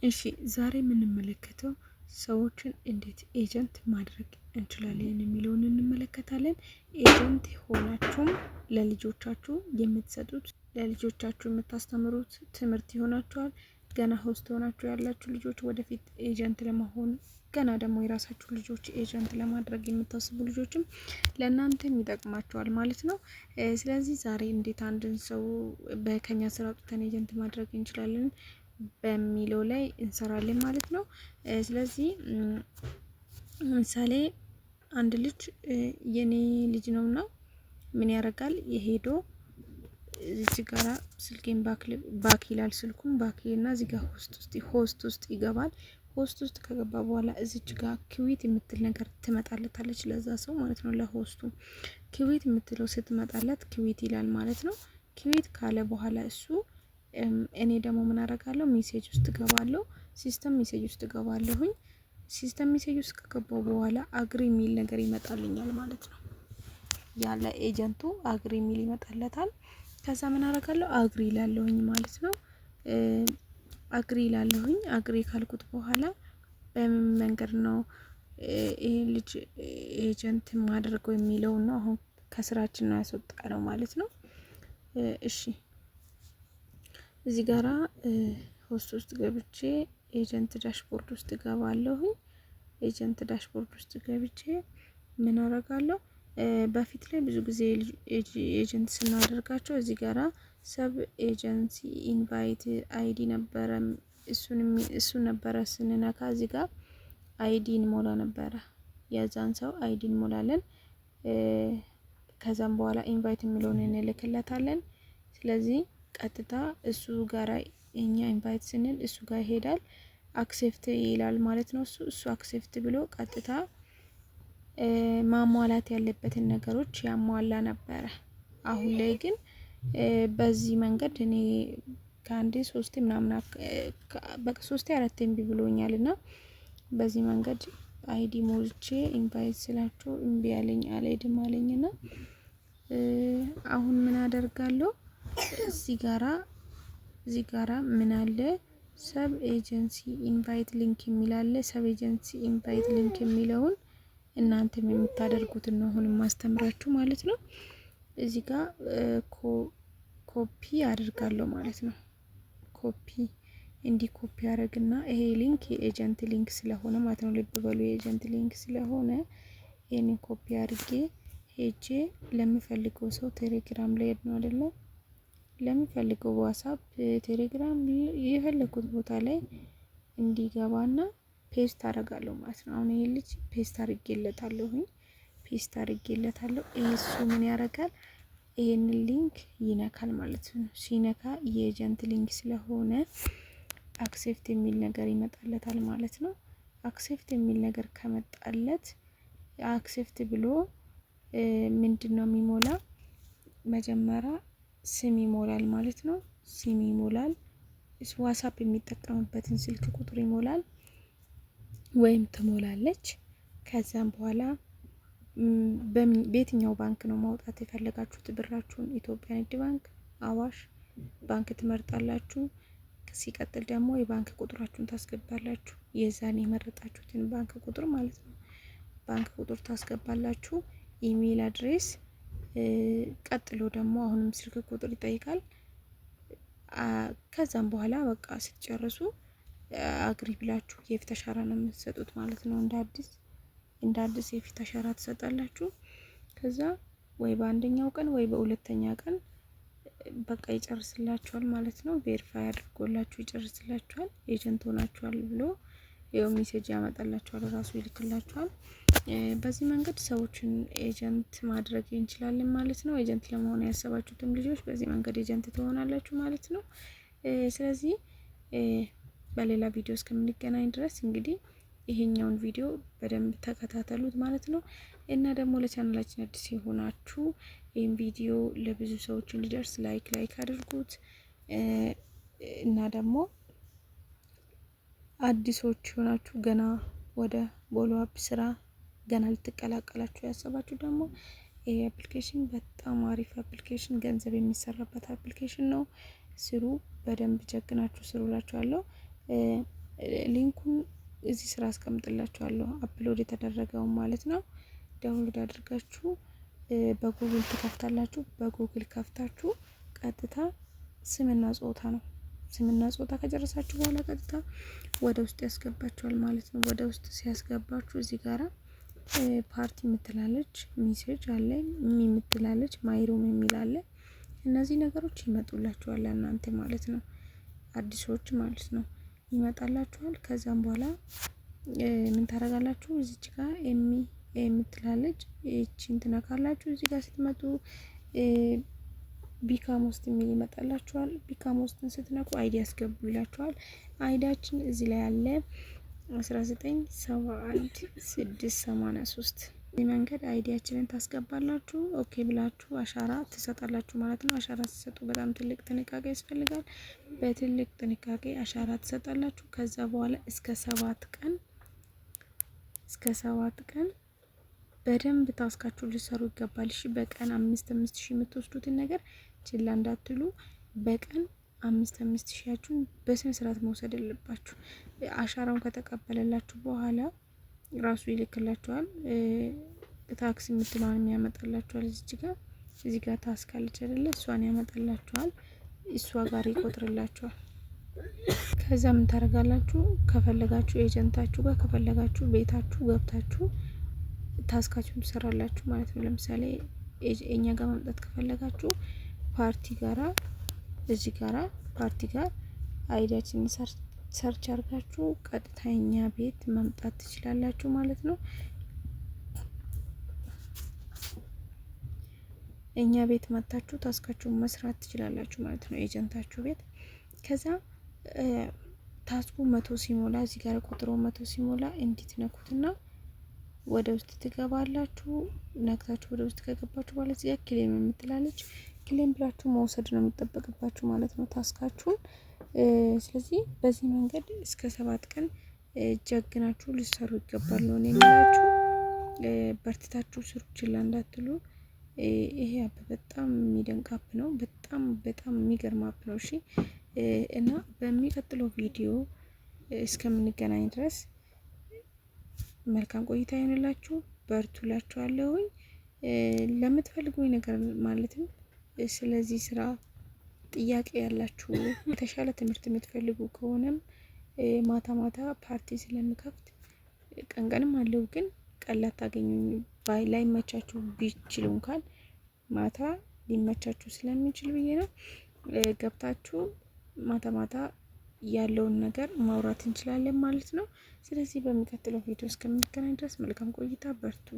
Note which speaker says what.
Speaker 1: እሺ፣ ዛሬ የምንመለከተው ሰዎችን እንዴት agent ማድረግ እንችላለን የሚለውን እንመለከታለን። Agent ሆናችሁም ለልጆቻችሁ የምትሰጡት፣ ለልጆቻችሁ የምታስተምሩት ትምህርት ይሆናችኋል። ገና host ሆናችሁ ያላችሁ ልጆች፣ ወደፊት agent ለመሆን፣ ገና ደግሞ የራሳችሁ ልጆች agent ለማድረግ የምታስቡ ልጆችም ለእናንተም ይጠቅማቸዋል ማለት ነው። ስለዚህ ዛሬ እንዴት አንድን ሰው በከኛ ስራ አውጥተን agent ማድረግ እንችላለን በሚለው ላይ እንሰራለን ማለት ነው። ስለዚህ ለምሳሌ አንድ ልጅ የኔ ልጅ ነውና ምን ያደርጋል? የሄዶ እዚህ ጋራ ስልኬን back ይላል። ስልኩን back እና እዚህ ጋር host ውስጥ ይገባል። Host ውስጥ ከገባ በኋላ እዚች ጋር quit የምትል ነገር ትመጣለታለች ለዛ ሰው ማለት ነው። ለ host ኡ quit የምትለው ስትመጣለት quit ይላል ማለት ነው። Quit ካለ በኋላ እሱ እኔ ደግሞ ምን አደርጋለሁ? Message ውስጥ ገባለሁ። System message ውስጥ ገባለሁኝ። System message ውስጥ ከገባው በኋላ agree የሚል ነገር ይመጣልኛል ማለት ነው። ያለ agent ኡ agree የሚል ይመጣለታል። ከዛ ምን አደርጋለሁ? Agree ይላለሁኝ ማለት ነው። Agree ይላለሁኝ። Agree ካልኩት በኋላ በምን መንገድ ነው ይሄ ልጅ agent ማድረገው የሚለው ነው። አሁን ከስራችን ነው ያስወጣ ነው ማለት ነው። እሺ፣ እዚህ ጋራ host ውስጥ ገብቼ agent dashboard ውስጥ ገባለሁኝ። Agent dashboard ውስጥ ገብቼ ምን አደርጋለሁ? በፊት ላይ ብዙ ጊዜ agent ስናደርጋቸው እዚህ ጋራ sub agency invite ID ነበረ። እሱ ነበረ ስንነካ እዚህ ጋር ID እንሞላ ነበረ። የዛን ሰው ID እንሞላለን። ከዛም በኋላ invite የሚለውን እንልክለታለን። ስለዚህ ቀጥታ እሱ ጋራ እኛ invite ስንል እሱ ጋር ይሄዳል። Accept ይላል ማለት ነው። እሱ accept ብሎ ቀጥታ ማሟላት ያለበትን ነገሮች ያሟላ ነበረ። አሁን ላይ ግን በዚህ መንገድ እኔ ከአንዴ ሶስቴ ምናምን፣ በቃ ሶስቴ አራቴ እምቢ ብሎኛል። እና በዚህ መንገድ ID ሞልቼ invite ስላቸው እምቢ አለኝ፣ አልሄድም አለኝ። እና አሁን ምን አደርጋለሁ? እዚህ ጋራ ምን አለ? Sub agency invite link የሚል አለ። Sub agency invite link የሚለውን እናንተም የምታደርጉትን ነው አሁን የማስተምራችሁ ማለት ነው። እዚህ ጋር ኮፒ አድርጋለሁ ማለት ነው። ኮፒ እንዲህ ኮፒ አደረግና ይሄ link የ agent link ስለሆነ ማለት ነው። ልብ በሉ፣ የ agent link ስለሆነ ይሄንን ኮፒ አድርጌ ሄጄ ለምፈልገው ሰው ቴሌግራም ላይ ነው አይደለ? ለምፈልገው ዋትስአፕ፣ ቴሌግራም፣ የፈለኩት ቦታ ላይ እንዲገባና paste አደርጋለሁ ማለት ነው። አሁን ይሄ ልጅ paste አድርጌለታለሁኝ፣ paste አድርጌለታለሁ። እሱ ምን ያደርጋል? ይሄንን link ይነካል ማለት ነው። ሲነካ የ agent link ስለሆነ accept የሚል ነገር ይመጣለታል ማለት ነው። Accept የሚል ነገር ከመጣለት accept ብሎ ምንድን ነው የሚሞላ? መጀመሪያ ስም ይሞላል ማለት ነው። ስም ይሞላል። ዋትስአፕ የሚጠቀምበትን ስልክ ቁጥር ይሞላል ወይም ትሞላለች። ከዛም በኋላ በየትኛው ባንክ ነው ማውጣት የፈለጋችሁት ብራችሁን? ኢትዮጵያ ንግድ ባንክ፣ አዋሽ ባንክ ትመርጣላችሁ። ሲቀጥል ደግሞ የባንክ ቁጥራችሁን ታስገባላችሁ። የዛን የመረጣችሁትን ባንክ ቁጥር ማለት ነው። ባንክ ቁጥር ታስገባላችሁ። Email address፣ ቀጥሎ ደግሞ አሁንም ስልክ ቁጥር ይጠይቃል። ከዛም በኋላ በቃ ስትጨርሱ agree ብላችሁ የፊት አሻራ ነው የምትሰጡት ማለት ነው። እንደ አዲስ የፊት አሻራ ትሰጣላችሁ። ከዛ ወይ በአንደኛው ቀን ወይ በሁለተኛ ቀን በቃ ይጨርስላችኋል ማለት ነው። Verify አድርጎላችሁ ይጨርስላችኋል። Agent ሆናችኋል ብሎ ይኸው message ያመጣላችኋል፣ ራሱ ይልክላችኋል። በዚህ መንገድ ሰዎችን agent ማድረግ እንችላለን ማለት ነው። Agent ለመሆን ያሰባችሁትም ልጆች በዚህ መንገድ agent ትሆናላችሁ ማለት ነው። ስለዚህ በሌላ ቪዲዮ እስከምንገናኝ ድረስ እንግዲህ ይሄኛውን ቪዲዮ በደንብ ተከታተሉት ማለት ነው። እና ደግሞ ለቻናላችን አዲስ የሆናችሁ ይህን ቪዲዮ ለብዙ ሰዎች እንዲደርስ like like አድርጉት። እና ደግሞ አዲሶች የሆናችሁ፣ ገና ወደ ቦሎ app ስራ ገና ልትቀላቀላችሁ ያሰባችሁ ደግሞ ይሄ application በጣም አሪፍ application፣ ገንዘብ የሚሰራበት application ነው። ስሩ፣ በደንብ ጀግናችሁ ስሩ እላችኋለሁ። Link ኡን እዚህ ስራ አስቀምጥላችኋለሁ፣ upload የተደረገውን ማለት ነው። Download አድርጋችሁ በጉግል ትከፍታላችሁ። በጉግል ከፍታችሁ ቀጥታ ስምና ጾታ ነው። ስምና ጾታ ከጨረሳችሁ በኋላ ቀጥታ ወደ ውስጥ ያስገባችኋል ማለት ነው። ወደ ውስጥ ሲያስገባችሁ እዚህ ጋራ ፓርቲ የምትላለች፣ message አለ፣ me የምትላለች፣ my room የሚል አለ። እነዚህ ነገሮች ይመጡላችኋል እናንተ ማለት ነው። አዲሶች ማለት ነው ይመጣላችኋል። ከዛም በኋላ ምን ታደርጋላችሁ? እዚች ጋር me የምትላለች ይቺን ትነካላችሁ። እዚህ ጋር ስትመጡ become host የሚል ይመጣላችኋል። Become host ን ስትነኩ ID ያስገቡ ይላችኋል። ID ያችን እዚህ ላይ ያለ 1971683። በዚህ መንገድ ID ያችንን ታስገባላችሁ። Okay ብላችሁ አሻራ ትሰጣላችሁ ማለት ነው። አሻራ ስትሰጡ በጣም ትልቅ ጥንቃቄ ያስፈልጋል። በትልቅ ጥንቃቄ አሻራ ትሰጣላችሁ። ከዛ በኋላ እስከ 7 ቀን በደንብ task ኣችሁ ልትሰሩ ይገባል። እሺ፣ በቀን 5 5 ሺህ የምትወስዱትን ነገር ችላ እንዳትሉ። በቀን 5 5 ሺያችሁን በስነ ስርዓት መውሰድ አለባችሁ። አሻራውን ከተቀበለላችሁ በኋላ ራሱ ይልክላችኋል። Task የምትለዋን ያመጣላችኋል። እዚች ጋር፣ እዚህ ጋር task አለች አይደለ? እሷን ያመጣላችኋል። እሷ ጋር ይቆጥርላችኋል። ከዛ ምን ታደርጋላችሁ? ከፈለጋችሁ agent ኣችሁ ጋር፣ ከፈለጋችሁ ቤታችሁ ገብታችሁ task ኣችሁን ትሰራላችሁ ማለት ነው። ለምሳሌ እኛ ጋር መምጣት ከፈለጋችሁ ፓርቲ ጋራ፣ እዚህ ጋራ ፓርቲ ጋር ID ያችንን search አድርጋችሁ ቀጥታ እኛ ቤት መምጣት ትችላላችሁ ማለት ነው። እኛ ቤት መጥታችሁ task ኣችሁን መስራት ትችላላችሁ ማለት ነው፣ agent ኣችሁ ቤት። ከዛ task ኡ 100 ሲሞላ፣ እዚህ ጋር ቁጥሩ 100 ሲሞላ እንዲትነኩትና ወደ ውስጥ ትገባላችሁ። ነክታችሁ ወደ ውስጥ ከገባችሁ በኋላ እዚህ ጋር claim የምትላለች፣ claim ብላችሁ መውሰድ ነው የሚጠበቅባችሁ ማለት ነው task ኣችሁን። ስለዚህ በዚህ መንገድ እስከ 7 ቀን ጀግናችሁ ልትሰሩ ይገባል ነው የምላችሁ። በርትታችሁ ስሩ፣ ችላ እንዳትሉ። ይሄ app በጣም የሚደንቅ app ነው። በጣም በጣም የሚገርም app ነው። እሺ፣ እና በሚቀጥለው ቪዲዮ እስከምንገናኝ ድረስ መልካም ቆይታ ይሆንላችሁ። በርቱላችኋለሁኝ። ለምትፈልጉኝ ነገር ማለትም ስለዚህ ስራ ጥያቄ ያላችሁ፣ የተሻለ ትምህርት የምትፈልጉ ከሆነም ማታ ማታ ፓርቲ ስለምከፍት፣ ቀን ቀንም አለው ግን ቀን ላታገኙኝ ላይመቻችሁ ቢችል እንኳን ማታ ሊመቻችሁ ስለሚችል ብዬ ነው። ገብታችሁ ማታ ማታ ያለውን ነገር ማውራት እንችላለን ማለት ነው። ስለዚህ በሚቀጥለው ቪዲዮ እስከምንገናኝ ድረስ መልካም ቆይታ፣ በርቱ።